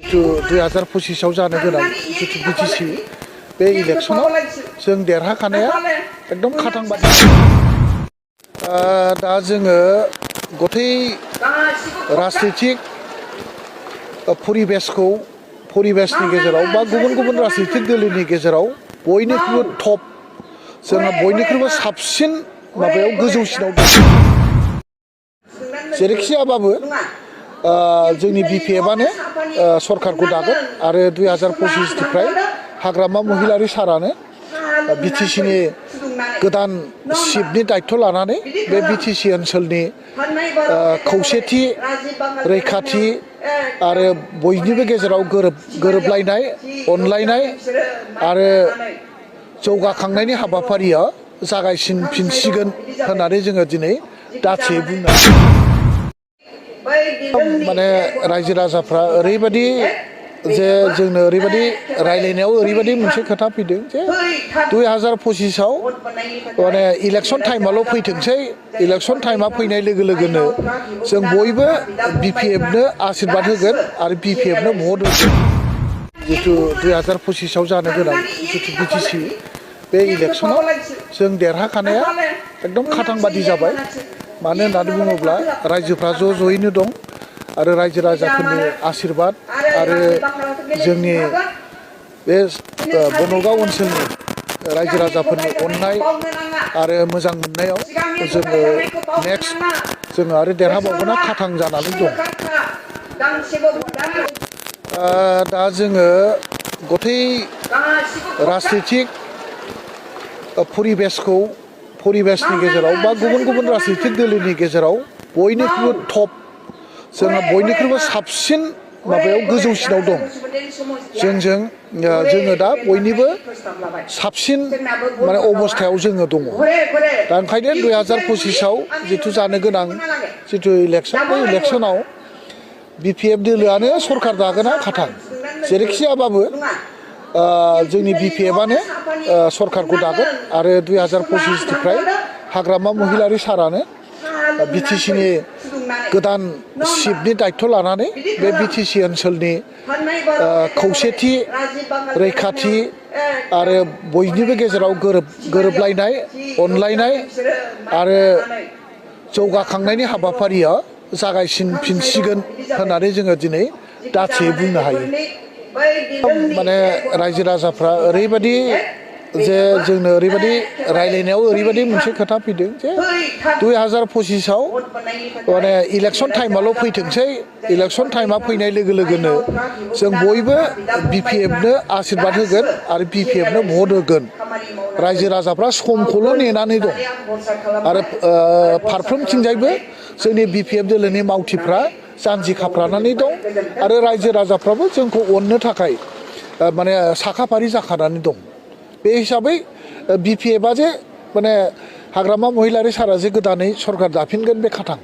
2025आव जानो गोनां जितु बिटिसि बे इलेक्शनाव जों देरहाखानाया एकदम खाथां बाथ्रा। दा जोङो गथै राजनितिक परिबेसनि गेजेराव बा गुबुन राजनितिक दोलोनि गेजेराव बयनिख्रुइबो टप जोंहा बयनिख्रुइबो साबसिन माबायाव गोजौसिनाव दं। जेरैखि जायाबाबो जोंनि बिपिएफआनो सरकारखौ दागोन आरो 2025निफ्राय हाग्रामा महिलारि सारानो बिटिसिनि गोदान चिफनि दायित्व लानानै बे बिटिसि ओनसोलनि खौसेथि रैखाथि आरो बयनिबो गेजेराव गोरोबलायनाय अनलायनाय आरो जौगाखांनायनि हाबाफारिया जागायफिनसिगोन होननानै जोङो दिनै दाथियै बुंनो माने रायजो राजाफ्रा ओरैबायदि जे जोंनो ओरैबायदि रायलायनायाव ओरैबायदि मोनसे खोथा फैदों जे 2025आव माने इलेक्शन टाइमाल' फैथोंसै इलेक्शन टाइमा फैनाय लोगो लोगोनो जों बयबो बिपिएफनो आशीर्बाद होगोन आरो बिपिएफनो भट होगोन। जितु 2025आव जानो गोनां जितु बिटिसि बे इलेक्शनाव जों देरहाखानाया एकदम खाथां बादि जाबाय। मानो होननानै बुङोब्ला रायजोफ्रा ज'यैनो दं आरो रायजो राजाफोरनि आशीर्बाद आरो जोंनि बे बनगाव ओनसोलनि रायजो राजाफोरनि अननाय आरो मोजां मोननायाव जोङो नेक्स्ट जोङो आरो देरहाबावगोना खाथां जानानै दं। दा जोङो गथै राजनितिक परिबेसनि गेजेराव बा गुबुन राजनितिक दोलोनि गेजेराव बयनिख्रुइबो टप जोंहा बयनिख्रुइबो साबसिन माबायाव गोजौसिनाव दं। जोङो दा बयनिबो साबसिन माने अबस्थायाव जोङो दङ। दा ओंखायनो 2025आव जितु जानो गोनां जितु इलेक्शन बे इलेक्शनाव बिपिएफ दोलोआनो सरकार दागोना खाथां जेरैखि जायाबाबो जोंनि बिपिएफआनो सरकारखौ दागोन आरो 2025निफ्राय हाग्रामा महिलारि सारानो बिटिसिनि गोदान चिफनि दायित्व लानानै बे बिटिसि ओनसोलनि खौसेथि रैखाथि आरो बयनिबो गेजेराव गोरोबलायनाय अनलायनाय आरो जौगाखांनायनि हाबाफारिया जागायफिनसिगोन होननानै जोङो दिनै दाथियै बुंनो हायो। माने रायजो राजाफ्रा ओरैबायदि जे जोंनो ओरैबायदि रायलायनायाव ओरैबायदि मोनसे खोथा फैदों जे 2025आव माने इलेक्शन टाइमाल' फैथोंसै इलेक्शन टाइमा फैनाय लोगो लोगोनो जों बयबो बिपिएफनो आशीर्बाद होगोन आरो बिपिएफनो भट होगोन। रायजो राजाफ्रा समखौल' नेनानै दं आरो फारफ्रोमथिंजायबो जोंनि बिपिएफ दोलोनि मावथिफ्रा जानजि खाफ्रानानै दं आरो रायजो राजाफ्राबो जोंखौ अननो थाखाय माने साखाफारि जाखानानै दं। बे हिसाबै बिपिएफआ जे माने हाग्रामा महिलारि सारा जे गोदानै सरकार दाफिनगोन बे खाथां।